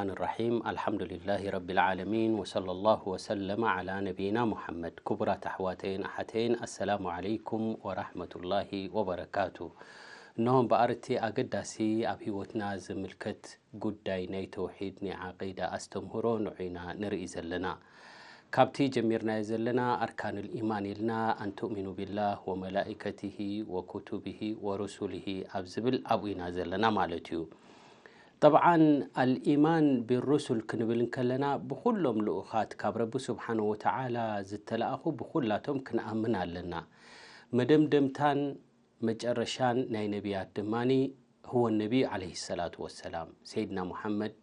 الرحيم. الحمد لله رب العالمين، وصلى الله وسلم على نبينا محمد. ክቡራት ኣሕዋተይን ኣሓተይን፣ ኣሰላሙ ዓለይኩም ወራሕመቱላሂ ወበረካቱ። እነሆ እምበኣር እቲ ኣገዳሲ ኣብ ህይወትና ዝምልከት ጉዳይ ናይ ተውሒድ፣ ናይ ዓቂዳ ኣስተምህሮ ንዑ ኢና ንርኢ ዘለና። ካብቲ ጀሚርናዮ ዘለና ኣርካኑል ኢማን ኢልና፣ ኣን ትእሚኑ ቢላህ ወመላኢከቲሂ ወኩቱቢሂ ወሩሱሊሂ ኣብ ዝብል ኣብኡ ኢና ዘለና ማለት እዩ። ጠብዓን ኣልኢማን ቢሩሱል ክንብል እንከለና፣ ብኹሎም ልኡኻት ካብ ረቢ ስብሓንሁ ወተዓላ ዝተላእኹ ብኹላቶም ክንኣምን ኣለና። መደምደምታን መጨረሻን ናይ ነቢያት ድማኒ ህወ ነቢይ ዓለይሂ ሰላቱ ወሰላም፣ ሰይድና ሙሓመድ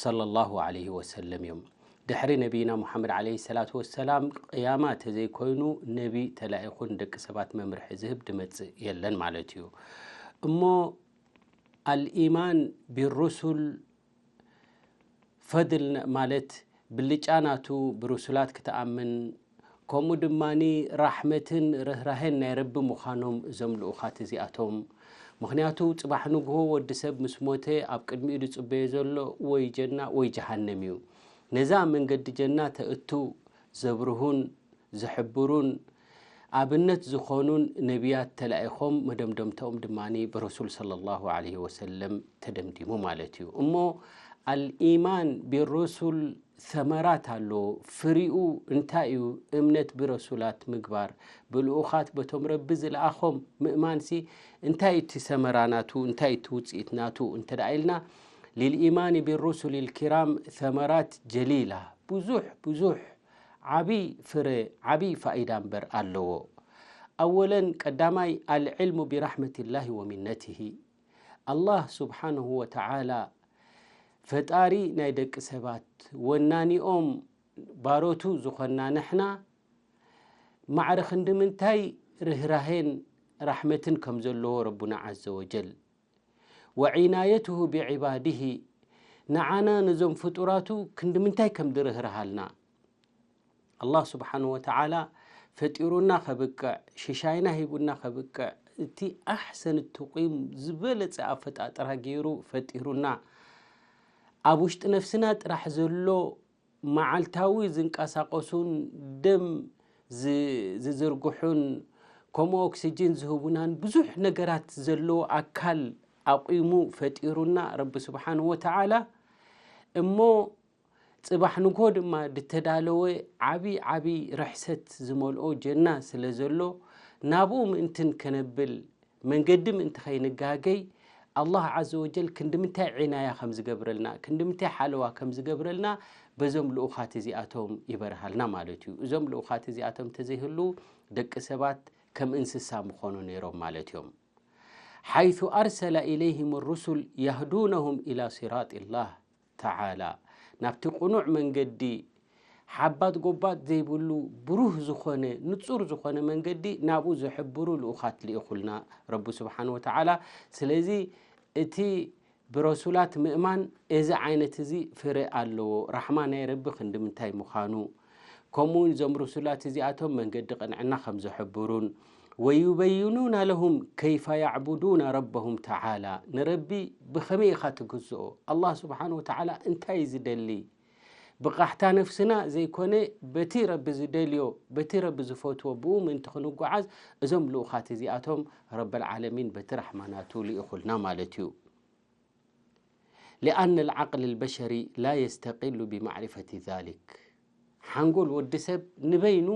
ሰለላሁ ዓለይሂ ወሰለም እዮም። ድሕሪ ነቢይና ሙሓመድ ዓለይሂ ሰላቱ ወሰላም ቅያማ ተዘይኮይኑ ነቢ ተላኢኹን ደቂ ሰባት መምርሒ ዝህብ ድመጽእ የለን ማለት እዩ። እሞ ኣልኢማን ቢሩሱል ፈድል ን-፣ ማለት ብልጫ ናቱ ብሩሱላት ክትኣምን፣ ከምኡ ድማኒ ራሕመትን ርህራሄን ናይ ረቢ ምዃኖም እዞም ልኡኻት እዚኣቶም። ምኽንያቱ ጽባሕ ንግሆ ወዲ ሰብ ምስ ሞተ ኣብ ቅድሚኡ ዝጽበዮ ዘሎ ወይ ጀና ወይ ጀሃነም እዩ። ነዛ መንገዲ ጀና ተእቱ ዘብርሁን ዝሕብሩን ኣብነት ዝኾኑን ነቢያት ተላኢኾም፣ መደምደምታኦም ድማኒ ብረሱል ሰለላሁ ዓለይሂ ወሰለም ተደምዲሙ ማለት እዩ። እሞ ኣልኢማን ቢሩሱል ሰመራት ኣለዎ። ፍሪኡ እንታይ እዩ? እምነት ብረሱላት ምግባር፣ ብልኡኻት በቶም ረቢ ዝለኣኾም ምእማንሲ እንታይ እቲ ሰመራ ናቱ፣ እንታይ እቲ ውፅኢት ናቱ እንተ ደኣ ኢልና፣ ሊልኢማኒ ቢሩሱል ልኪራም ሰመራት ጀሊላ፣ ብዙሕ ብዙሕ ዓቢ ፍረ፣ ዓቢ ፋኢዳ እምበር ኣለዎ። ኣወለን ቀዳማይ ኣልዕልሙ ቢራሕመቲላሂ ወሚነቲሂ፣ ኣላህ ስብሓንሁ ወተዓላ ፈጣሪ ናይ ደቂ ሰባት ወናኒኦም ባሮቱ ዝኾንና ንሕና ማዕረ ክንዲ ምንታይ ርህራሄን ራሕመትን ከም ዘለዎ ረቡና ዓዘ ወጀል፣ ወዒናየትሁ ብዕባድሂ፣ ንዓና ነዞም ፍጡራቱ ክንዲ ምንታይ ከም ድርህርሃልና። ኣላህ ስብሓንሁ ወተዓላ ፈጢሩና ከብቅዕ፣ ሽሻይና ሂቡና ከብቅዕ፣ እቲ ኣሕሰን ተቂም ዝበለጸ ኣፈጣጥራ ገይሩ ፈጢሩና። ኣብ ውሽጢ ነፍስና ጥራሕ ዘሎ መዓልታዊ ዝንቀሳቐሱን ደም ዝ-፣ ዝዝርግሑን ከምኡ ኦክሲጅን ዝህቡናን ብዙሕ ነገራት ዘለዎ ኣካል ኣቑሙ ፈጢሩና ረቢ ስብሓንሁ ወተዓላ። እሞ ጽባሕ ንግሆ ድማ ድተዳለወ ዓቢ ዓቢ ርሕሰት ዝመልኦ ጀና ስለ ዘሎ፣ ናብኡ ምእንትን ከነብል፣ መንገዲ ምእንቲ ኸይንጋገይ፣ ኣላህ ዓዘ ወጀል ክንዲ ምንታይ ዒናያ ከም ዝገብረልና፣ ክንዲ ምንታይ ሓለዋ ከም ዝገብረልና በዞም ልኡኻት እዚኣቶም ይበርሃልና ማለት እዩ። እዞም ልኡኻት እዚኣቶም እንተዘይህሉ፣ ደቂ ሰባት ከም እንስሳ ምኾኑ ነይሮም ማለት እዮም። ሓይሱ ኣርሰለ ኢለይሂም ሩሱል ያህዱነሁም ኢላ ሲራጢላህ ተዓላ፣ ናብቲ ቅኑዕ መንገዲ፣ ሓባት ጎባጥ ዘይብሉ ብሩህ ዝኾነ፣ ንጹር ዝኾነ መንገዲ ናብኡ ዝሕብሩ ልኡኻት ልኢኹልና ረቢ ስብሓን ወተዓላ። ስለዚ እቲ ብረሱላት ምእማን እዚ ዓይነት እዚ ፍረ ኣለዎ። ራሕማ ናይ ረቢ ክንዲ ምንታይ ምዃኑ፣ ከምኡ እውን እዞም ርሱላት እዚኣቶም መንገዲ ቅንዕና ከም ዝሕብሩን፣ ወዩበይኑና ለሁም ከይፈ ያዕቡዱና ረበሁም ተዓላ፣ ንረቢ ብኸመይ ኢኻ ትግዝኦ? ኣላህ ስብሓን ወተዓላ እንታይ እዩ ዝደሊ? ብቃሕታ ነፍስና ዘይኮነ፣ በቲ ረቢ ዝደልዮ፣ በቲ ረቢ ዝፈትዎ፣ ብኡ ምእንቲ ክንጓዓዝ፣ እዞም ልኡኻት እዚኣቶም ረበል ዓለሚን በቲ ራሕማ ናቱ ልኢኹልና ማለት እዩ። لأن العقل البشري لا يستقل بمعرفة ذلك. ሓንጎል ወዲ ሰብ ንበይኑ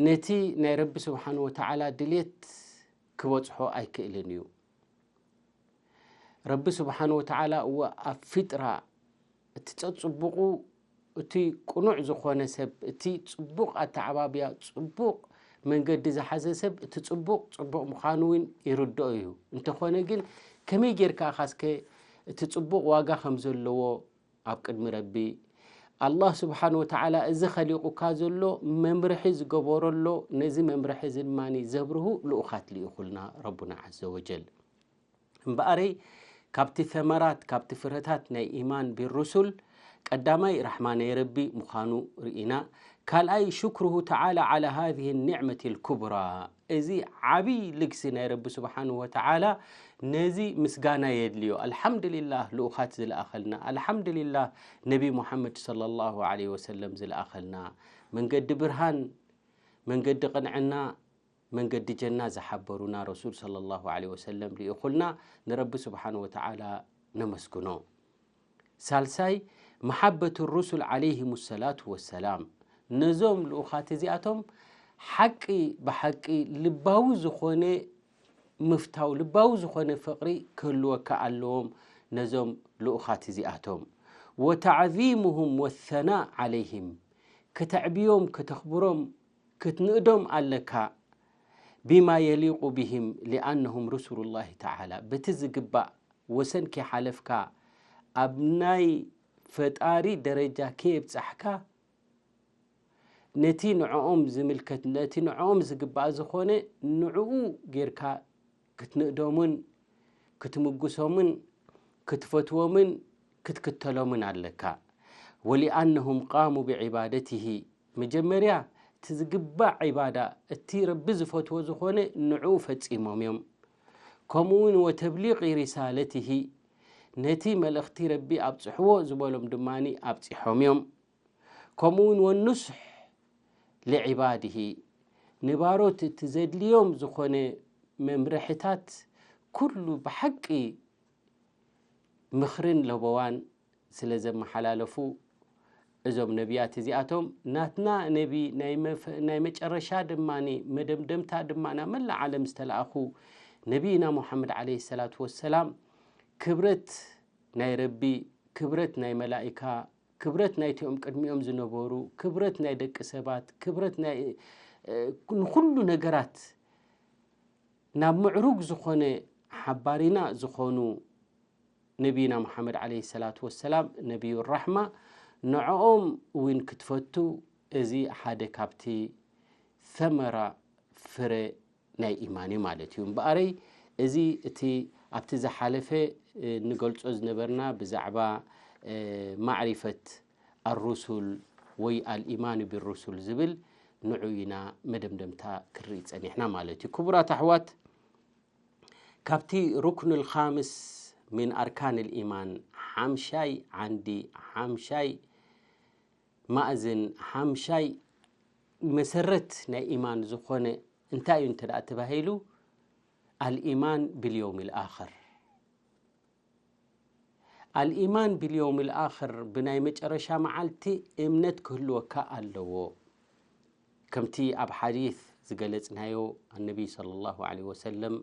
ነቲ ናይ ረቢ ስብሓን ወተዓላ ድልየት ክበጽሖ ኣይክእልን እዩ። ረቢ ስብሓን ወተዓላ እወ ኣብ ፊጥራ እቲ ጸጽቡቑ፣ እቲ ቅኑዕ ዝኾነ ሰብ፣ እቲ ጽቡቕ ኣተዓባብያ፣ ጽቡቕ መንገዲ ዝሓዘ ሰብ፣ እቲ ጽቡቕ ጽቡቕ ምዃኑ እውን ይርድኦ እዩ። እንተኾነ ግን ከመይ ጌርካ ኢኻ እስከ እቲ ጽቡቕ ዋጋ ከም ዘለዎ ኣብ ቅድሚ ረቢ ኣላህ ስብሓን ወተዓላ እዚ ኸሊቑካ ዘሎ መምርሒ ዝገበሮ ኣሎ። ነዚ መምርሒ እዚ ድማ ዘብርሁ ልኡኻት ልኢኹልና ረቡና ዓዘ ወጀል። እምበኣረይ ካብቲ ተመራት፣ ካብቲ ፍረታት ናይ ኢማን ቢሩሱል ቀዳማይ ራሕማ ናይ ረቢ ምዃኑ ርኢና። ካልኣይ ሽክሩሁ ተዓላ ዓላ ሃዚህ ኒዕመት ልኩብራ፣ እዚ ዓብይ ልግሲ ናይ ረቢ ስብሓንሁ ወተዓላ፣ ነዚ ምስጋና የድልዮ። ኣልሓምዱሊላህ ልኡኻት ዝለኣኸልና፣ ኣልሓምዱሊላህ ነቢ ሙሓመድ ሰለላሁ ዓለይሂ ወሰለም ዝለኣኸልና፣ መንገዲ ብርሃን፣ መንገዲ ቅንዕና፣ መንገዲ ጀና ዝሓበሩና ረሱል ሰለላሁ ዓለይሂ ወሰለም ልኢኹልና፣ ንረቢ ስብሓንሁ ወተዓላ ነመስግኖ። ሳልሳይ መሓበት ሩሱል ዓለይሂም ሰላቱ ወሰላም፣ ነዞም ልኡኻት እዚኣቶም ሓቂ ብሓቂ ልባዊ ዝኾነ ምፍታው፣ ልባዊ ዝኾነ ፍቕሪ ክህልወካ ኣለዎም ነዞም ልኡኻት እዚኣቶም። ወተዕዚሙሁም ወሰናእ ዓለይሂም፣ ከተዕብዮም ከተኽብሮም ክትንእዶም ኣለካ። ቢማ የሊቁ ቢሂም ሊኣነሁም ሩሱሉላሂ ተዓላ፣ በቲ ዝግባእ ወሰን ከይሓለፍካ ኣብ ናይ ፈጣሪ ደረጃ ከየብጻሕካ ነቲ ንዕኦም ዝምልከት ነቲ ንዕኦም ዝግባእ ዝኾነ ንዕኡ ጌርካ ክትንእዶምን ክትምጉሶምን ክትፈትዎምን ክትክተሎምን ኣለካ። ወሊኣነሁም ቃሙ ብዒባደትሂ፣ መጀመርያ እቲ ዝግባእ ዒባዳ እቲ ረቢ ዝፈትዎ ዝኾነ ንዕኡ ፈጺሞም እዮም። ከምኡ እውን ወተብሊቂ ሪሳለትሂ፣ ነቲ መልእኽቲ ረቢ ኣብጽሕዎ ዝበሎም ድማ ኣብጺሖም እዮም። ከምኡ እውን ወኑስሕ ልዕባድሂ፣ ንባሮት እቲ ዘድልዮም ዝኾነ መምርሕታት ኩሉ ብሓቂ ምኽርን ለበዋን ስለ ዘመሓላለፉ፣ እዞም ነቢያት እዚኣቶም ናትና ነቢ ናይ መፍ- ናይ መጨረሻ ድማ መደምደምታ ድማ ናብ መላእ ዓለም ዝተለኣኹ ነቢይና ሙሓመድ ዓለይሂ ሰላቱ ወሰላም ክብረት ናይ ረቢ፣ ክብረት ናይ መላኢካ፣ ክብረት ናይቲኦም ቅድሚኦም ዝነበሩ፣ ክብረት ናይ ደቂ ሰባት፣ ክብረት ናይ ንኩሉ ነገራት ናብ ምዕሩግ ዝኾነ ሓባሪና ዝኾኑ ነቢይና ሙሓመድ ዓለይሂ ሰላቱ ወሰላም ነቢዩ ራሕማ፣ ንዕኦም እውን ክትፈቱ፣ እዚ ሓደ ካብቲ ሰመራ ፍረ ናይ ኢማን እዩ ማለት እዩ። እምበኣረይ እዚ እቲ ኣብቲ ዝሓለፈ ንገልጾ ዝነበርና ብዛዕባ ማዕሪፈት ኣሩሱል ወይ ኣልኢማን ብሩሱል ዝብል ንዑ ኢና መደምደምታ ክንርኢ ጸኒሕና ማለት እዩ። ክቡራት ኣሕዋት፣ ካብቲ ሩክን ልኻምስ ምን ኣርካን ልኢማን፣ ሓምሻይ ዓንዲ፣ ሓምሻይ ማእዝን፣ ሓምሻይ መሰረት ናይ ኢማን ዝኾነ እንታይ እዩ እንተ ደኣ ተባሂሉ፣ ኣልኢማን ብልየውም ልኣኽር። ኣልኢማን ብልየውም ልኣኽር፣ ብናይ መጨረሻ መዓልቲ እምነት ክህልወካ ኣለዎ። ከምቲ ኣብ ሓዲት ዝገለጽናዮ፣ ኣነቢ ሰለላሁ ዐለይሂ ወሰለም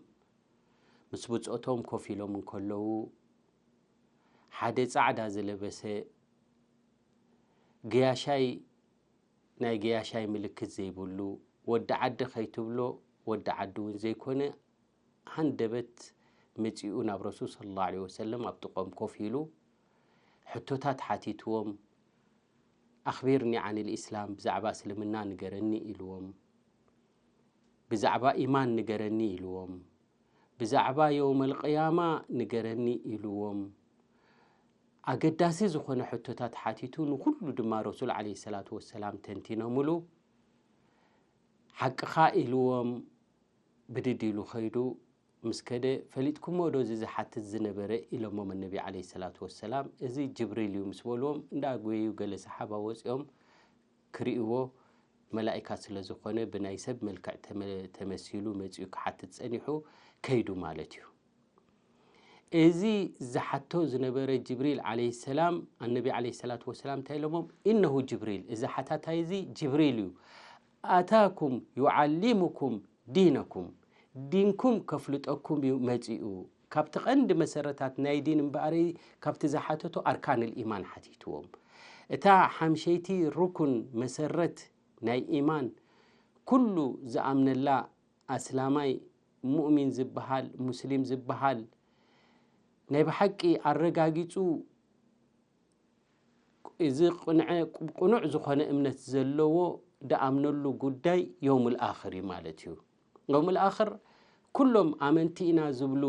ምስ ብጾቶም ኮፍ ኢሎም እንከለዉ፣ ሓደ ጻዕዳ ዝለበሰ ገያሻይ፣ ናይ ገያሻይ ምልክት ዘይብሉ፣ ወዲ ዓዲ ከይትብሎ፣ ወዲ ዓዲ እውን ዘይኮነ፣ ሃንደበት መጺኡ ናብ ረሱል ሰለላሁ ዐለይሂ ወሰለም ኣብ ጥቖም ኮፍ ኢሉ፣ ሕቶታት ሓቲትዎም። ኣኽቢርኒ ዓን ልኢስላም፣ ብዛዕባ እስልምና ንገረኒ ኢልዎም። ብዛዕባ ኢማን ንገረኒ ኢልዎም። ብዛዕባ የውመል ቅያማ ንገረኒ ኢልዎም። ኣገዳሲ ዝኾነ ሕቶታት ሓቲቱ፣ ንኹሉ ድማ ረሱል ዐለይሂ ሰላቱ ወሰላም ተንቲኖምሉ። ሓቅኻ ኢልዎም፣ ብድድ ኢሉ ኸይዱ። ምስ ከደ፣ ፈሊጥኩሞ ዶ እዚ ዝሓትት ዝነበረ? ኢሎሞም ነቢ ዐለይሂ ሰላቱ ወሰላም። እዚ ጅብሪል እዩ ምስ በልዎም፣ እንዳጎየዩ ገለ ሰሓባ ወፂኦም ክርእይዎ፣ መላኢካ ስለ ዝኾነ ብናይ ሰብ መልክዕ ተመ- ተመሲሉ መፂኡ ክሓትት ፀኒሑ ከይዱ ማለት እዩ። እዚ ዝሓቶ ዝነበረ ጅብሪል ዐለይሂ ሰላም፣ ኣነቢ ዐለይሂ ሰላቱ ወሰላም እንታይ ኢሎሞም? ኢነሁ ጅብሪል፣ እዚ ሓታታይ እዚ ጅብሪል እዩ። ኣታኩም ዩዓሊሙኩም ዲነኩም፣ ዲንኩም ከፍልጠኩም እዩ መፂኡ። ካብቲ ቀንዲ መሰረታት ናይ ዲን እምበኣር፣ ካብቲ ዝሓተቶ ኣርካን ልኢማን ሓቲትዎም። እታ ሓምሸይቲ ሩኩን መሰረት ናይ ኢማን፣ ኩሉ ዝኣምነላ ኣስላማይ፣ ሙእሚን ዝበሃል፣ ሙስሊም ዝበሃል፣ ናይ ብሓቂ ኣረጋጊጹ እዚ ቅንዐ- ቅኑዕ ዝኾነ እምነት ዘለዎ ድኣምነሉ ጉዳይ የውሙል ኣኽር እዩ ማለት እዩ። የውሙል ኣኽር ኩሎም ኣመንቲ ኢና ዝብሉ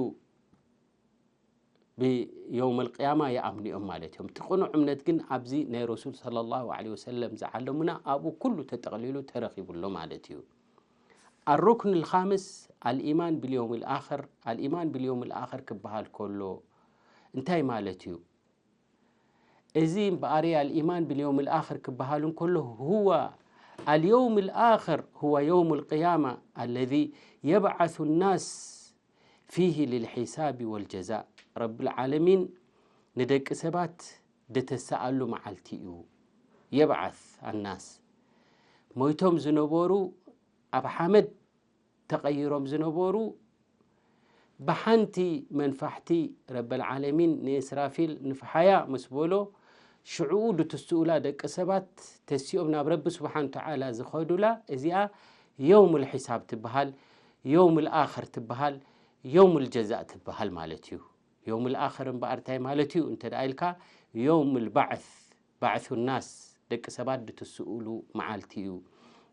ብየውም ኣልቅያማ ይኣምኑ እዮም ማለት እዮም። እቲ ቅኑዕ እምነት ግን ኣብዚ ናይ ረሱል ሰለላሁ ዐለይሂ ወሰለም ዝዓለሙና ኣብኡ ኩሉ ተጠቕሊሉ ተረኺቡ ኣሎ ማለት እዩ። ኣሩክን ልኻምስ ኣልኢማን ብልየውም ልኣኽር። ኣልኢማን ብልየውም ልኣኽር ክበሃል ከሎ እንታይ ማለት እዩ? እዚ እምበኣሪ ኣልኢማን ብልየውም ልኣኽር ክበሃል እንከሎ፣ ሁወ ኣልየውም ልኣኽር ሁወ የውም ልቅያማ ኣለዚ የብዓሱ ናስ ፊሂ ልልሒሳቢ ወልጀዛእ። ረብል ዓለሚን ንደቂ ሰባት ደተሰኣሉ መዓልቲ እዩ። የብዓስ ኣናስ፣ ሞይቶም ዝነበሩ፣ ኣብ ሓመድ ተቐይሮም ዝነበሩ፣ ብሓንቲ መንፋሕቲ ረበል ዓለሚን ንእስራፊል ንፍሓያ ምስ በሎ፣ ሽዕኡ ድትስኡላ ደቂ ሰባት ተሲኦም ናብ ረቢ ስብሓን ተዓላ ዝኸዱላ፣ እዚኣ የውም ልሒሳብ ትበሃል፣ የውም ልኣኽር ትበሃል፣ የውም ልጀዛእ ትበሃል ማለት እዩ። የውም ልኣኽር እምበኣር እንታይ ማለት እዩ እንተ ደኣ ኢልካ፣ የውም ልባዕስ፣ ባዕሱ ናስ፣ ደቂ ሰባት ድትስኡሉ መዓልቲ እዩ።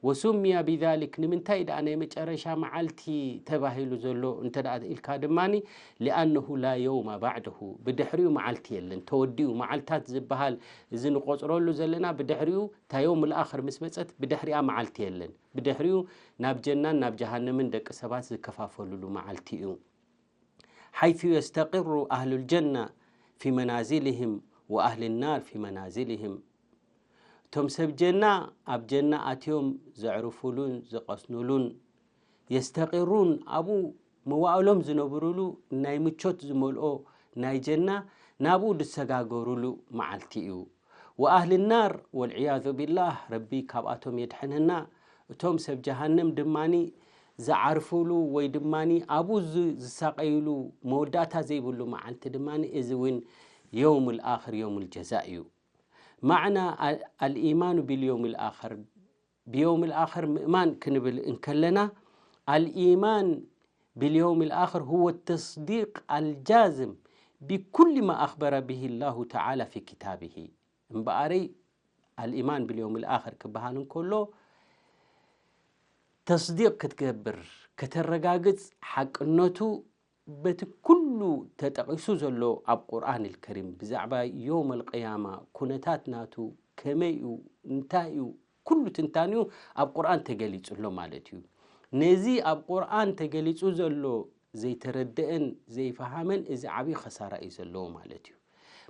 ወሱምያ ቢዛሊክ፣ ንምንታይ ደኣ ናይ መጨረሻ መዓልቲ ተባሂሉ ዘሎ እንተ ደኣ ኢልካ ድማኒ፣ ሊኣነሁ ላ የውማ ባዕደሁ፣ ብድሕሪኡ መዓልቲ የለን፣ ተወዲኡ። መዓልታት ዝበሃል እዚ ንቆጽረሉ ዘለና ብድሕሪኡ፣ እታ የውም ልኣኽር ምስ መጸት ብድሕሪኣ መዓልቲ የለን። ብድሕሪኡ ናብ ጀናን ናብ ጀሃነምን ደቂ ሰባት ዝከፋፈልሉ መዓልቲ እዩ። ሓይሱ የስተቅሩ ኣህሉ ልጀና ፊ መናዚልህም ወኣህል ናር ፊ መናዚልህም። እቶም ሰብ ጀና ኣብ ጀና ኣትዮም ዘዕርፉሉን ዝቐስኑሉን፣ የስተቂሩን፣ ኣብኡ መዋእሎም ዝነብሩሉ ናይ ምቾት ዝመልኦ ናይ ጀና ናብኡ ዝሰጋገሩሉ መዓልቲ እዩ። ወኣህል ናር ወልዕያዙ ቢላህ፣ ረቢ ካብኣቶም የድሕነና። እቶም ሰብ ጀሃነም ድማኒ ዝዓርፉሉ ወይ ድማኒ ኣብኡ ዝ-፣ ዝሳቀዩሉ መወዳእታ ዘይብሉ መዓልቲ ድማኒ እዚ እውን የውም ልኣኽር የውም ልጀዛእ እዩ። ማዕና ኣ-፣ ኣልኢማኑ ቢልየውም ልኣኽር፣ ብየውም ልኣኽር ምእማን ክንብል እንከለና፣ ኣልኢማን ቢልየውም ልኣኽር ሁወ ተስዲቅ ኣልጃዝም ቢኩል ማ ኣኽበረ ብሂ ላሁ ተዓላ ፊ ኪታብሂ። እምበኣረይ ኣልኢማን ብልየውም ልኣኽር ክበሃል እንከሎ፣ ተስዲቅ ክትገብር፣ ከተረጋግጽ ሓቅነቱ በቲ ኩሉ ተጠቒሱ ዘሎ ኣብ ቁርኣን ልከሪም ብዛዕባ የውም ኣልቅያማ ኩነታት ናቱ ከመይ እዩ፣ እንታይ እዩ፣ ኩሉ ትንታንኡ ኣብ ቁርኣን ተገሊጹ ኣሎ ማለት እዩ። ነዚ ኣብ ቁርኣን ተገሊጹ ዘሎ ዘይተረደአን ዘይፈሃመን እዚ ዓብዪ ኸሳራ እዩ ዘለዎ ማለት እዩ።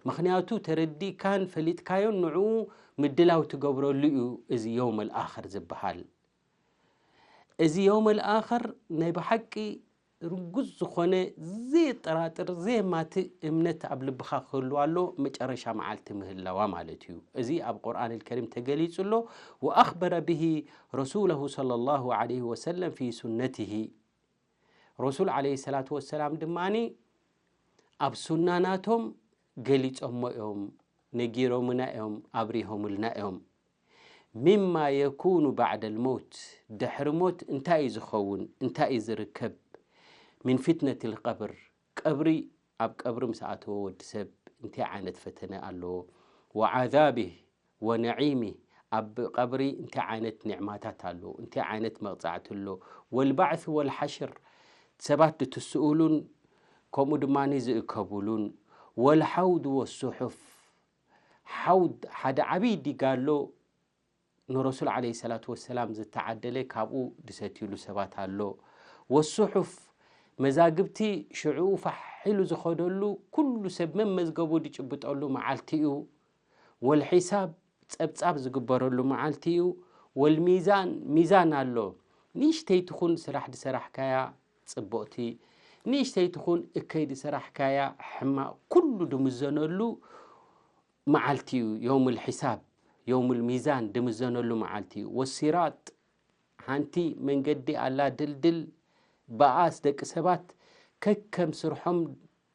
ምኽንያቱ ተረዲእካን ፈሊጥካዮን ንዕኡ ምድላው ትገብረሉ እዩ እዚ የውም ኣልኣኽር ዝበሃል። እዚ የውም ኣልኣኽር ናይ ብሓቂ ርጉጽ ዝኾነ ዘየጠራጥር ዘየማትእ እምነት ኣብ ልብኻ ክህሉ ኣሎ፣ መጨረሻ መዓልቲ ምህላዋ ማለት እዩ። እዚ ኣብ ቁርኣን ልከሪም ተገሊጹ ኣሎ። ወኣኽበረ ብሂ ረሱለሁ ሰለላሁ ዐለይሂ ወሰለም ፊ ሱነትሂ። ረሱል ዐለይሂ ሰላቱ ወሰላም ድማኒ ኣብ ሱና ናቶም ገሊጾሞ እዮም፣ ነጊሮምና እዮም፣ ኣብሪሆምልና እዮም። ሚማ የኩኑ ባዕደ ልመውት፣ ድሕሪ ሞት እንታይ እዩ ዝኸውን፣ እንታይ እዩ ዝርከብ? ሚን ፊትነት ልቀብር፣ ቀብሪ፣ ኣብ ቀብሪ ምስ ኣተወ ወዲ ሰብ እንታይ ዓይነት ፈተነ ኣለዎ? ወዓዛቢህ ወነዒሚ፣ ኣብ ቀብሪ እንታይ ዓይነት ኒዕማታት ኣሎ፣ እንታይ ዓይነት መቕጻዕቲ ኣሎ? ወልባዕስ ወልሓሽር፣ ሰባት ዝትስኡሉን ከምኡ ድማ ዝእከቡሉን። ወልሓውድ ወሱሑፍ፣ ሓውድ ሓደ ዓብዪ ዲጋ ኣሎ፣ ንረሱል ዓለይሂ ሰላቱ ወሰላም ዝተዓደለ ካብኡ ዝሰትዩሉ ሰባት ኣሎ። ወሱሑፍ፣ መዛግብቲ ሽዕኡ ፋሕ ኢሉ ዝኸደሉ ኩሉ ሰብ መመዝገቡ ዝጭብጠሉ መዓልቲ እዩ። ወልሒሳብ፣ ጸብጻብ ዝግበረሉ መዓልቲ እዩ። ወልሚዛን፣ ሚዛን ኣሎ። ንእሽተይ ትኹን ስራሕ ዝሰራሕካያ ጽቡቕቲ፣ ንእሽተይ ትኹን እከይ ዝሰራሕካያ ሕማቕ፣ ኩሉ ድምዘነሉ መዓልቲ እዩ። የውም ልሒሳብ፣ የውም ልሚዛን ድምዘነሉ መዓልቲ እዩ። ወሲራጥ፣ ሓንቲ መንገዲ ኣላ ድልድል፣ ብኣስ ደቂ ሰባት ከከም ስርሖም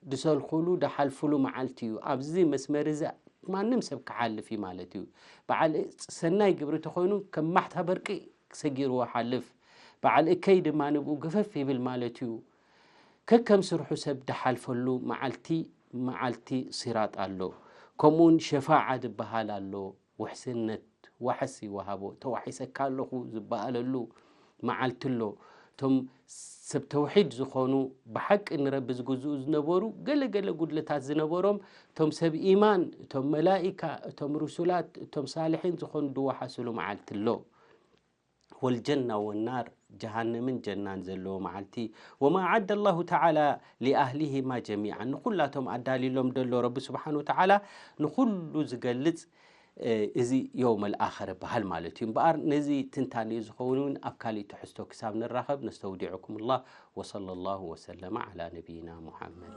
ድሰልኹሉ፣ ድሓልፉሉ መዓልቲ እዩ። ኣብዚ መስመር እዚ ማንም ሰብ ክሓልፍ እዩ ማለት እዩ። በዓል ሰናይ ግብሪ ተኾይኑ ከም ማሕታ በርቂ ሰጊርዎ ሓልፍ፣ በዓል እከይ ድማ ንብኡ ግፍፍ ይብል ማለት እዩ። ከከም ስርሑ ሰብ ድሓልፈሉ መዓልቲ፣ መዓልቲ ሲራጥ ኣሎ። ከምኡውን ሸፋዓ ዝበሃል ኣሎ። ውሕስነት፣ ዋሕስ ይወሃቦ። ተዋሒሰካ ኣለኹ ዝበሃለሉ መዓልቲ ኣሎ። እቶም ሰብ ተውሒድ ዝኾኑ፣ ብሓቂ ንረቢ ዝግዝኡ ዝነበሩ፣ ገለ ገለ ጉድለታት ዝነበሮም፣ እቶም ሰብ ኢማን፣ እቶም መላኢካ፣ እቶም ሩሱላት፣ እቶም ሳልሒን ዝኾኑ ዝወሓስሉ መዓልቲ ኣሎ። ወልጀና ወናር፣ ጀሃነምን ጀናን ዘለዎ መዓልቲ። ወማ ዓደ ላሁ ተዓላ ሊኣህሊሂማ ጀሚዓን፣ ንኹላቶም ኣዳሊሎም ደሎ ረቢ ስብሓን ወተዓላ ንኹሉ ዝገልጽ፣ እ፣ እዚ የውመል ኣኸር ይበሃል ማለት እዩ። እምበኣር ነዚ ትንታኔ ዝኸውን እውን ኣብ ካሊእ ትሕዝቶ ክሳብ ንራኸብ ነስተውዲዕኩም ላህ። ወሰለ ላሁ ወሰለመ ዓላ ነቢይና ሙሓመድ።